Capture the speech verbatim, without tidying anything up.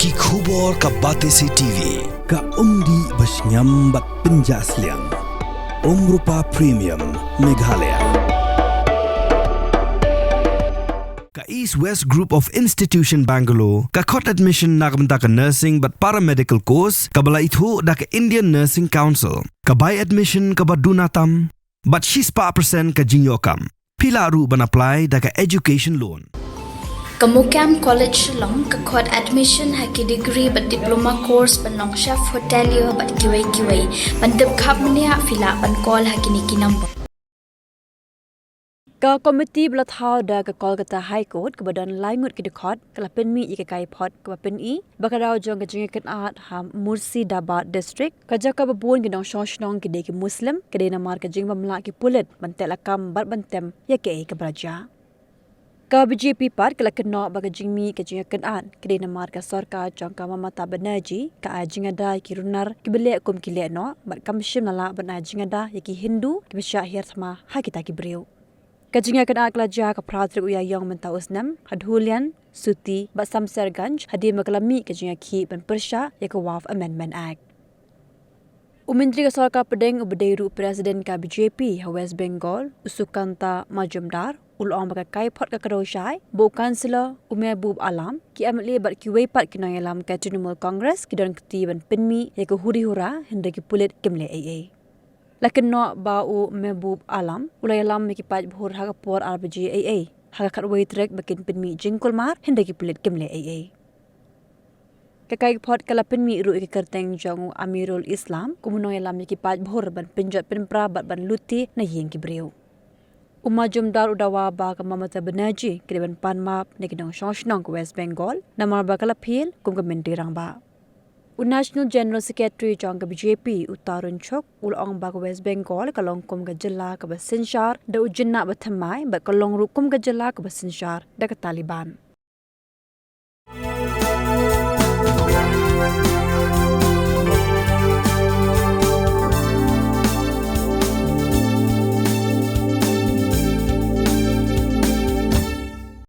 Ki khubor ka Batesi T V, ka umdih ba shngiam bad pynjah sliang. Umrupa Premium, Meghalaya. Ka East West Group of Institution Bangalore, ka khot admission na ka bynta ka nursing bad paramedical course, kaba la ithuh da ka Indian Nursing Council, ka bai admission kaba duna tam, bad shispah percent ka jingïoh kam. Phi lah ruh ban apply da ka education loan. Ka Mukam College Shillong ka khot admission ha ki degree bad diploma course ban long chef hotelier bad kiwei kiwei. Ban tip khapkhap mynta phi lah ban call ha kine ki number. Ka komiti ba la thaw da ka Kolkata High Court kaba don lai ngut ki dkhot ka la pynmih ïa ka kaiphod kaba pyni ba ka daw jong ka jingïakynad ha Murshidabad District, ka jaka ba bun ki nongshong shnong ki dei ki Muslim, ka dei namar ka jingbym lah ki pulit ban teh lakam bad ban tem ïa kaei kaba la jia. Ka B J P pat ka la kynnoh ba ka jingmih ka jingïakynad ka dei namar ka sorkar jong ka Mamata Banerjee ka ai jingada ïa ki runar kiba leh kum ki leh noh bad kam shym la lah ban ai jingada ïa ki Hindu kiba shah hiar thma ha kita ki briew. Ka jingïakynad ka la jia ka phra tarik u Ïaïong mynta u snem ha Dhullian, Suti bad Samserganj hadien ba ka la mih ka jingïakhih ban pyrshah ïa ka Waqf Amendment Act. U Myntri ka Sorkar Pdeng uba dei ruh u President ka B J P ha West Bengal, u Sukanta Majumdar, u la ong ba ka kaiphod ka kdew shai ba u Councillor, u Mehboob Alam, ki M L A bad kiwei pat ki nongïalam ka Trinamool Congress ki don kti ban pynmih ïa ka huri hura hynrei ki pulit kim leh ei ei. La kynnoh ba u Mehboob Alam u la ïalam ïa ki paidbhur ha ka por ar baje ei ei ha ka khatwei tarik ba kin pynmih jingkulmar hynrei ki pulit kim leh ei ei. Ka kaiphod ka la pynmih ruh ïa ka kyrteng jong u Amirul Islam kum u nongïalam ïa ki paidbhur ban pynjot pynpra bad ban lute na ïing ki briew. U Majumdar u dawa ba ka Mamata Banerjee ka dei ban pan map na ki nongshong shnong ka West Bengal namar ba ka la phylla kum ka Myntri Rangbah. U National General Secretary jong ka B J P, u Tarun Chugh, u la ong ba ka West Bengal ka long kum ka jylla kaba synshar da u jynnah ba thymmai bad ka long ruh kum ka jylla kaba synshar da ka Taliban.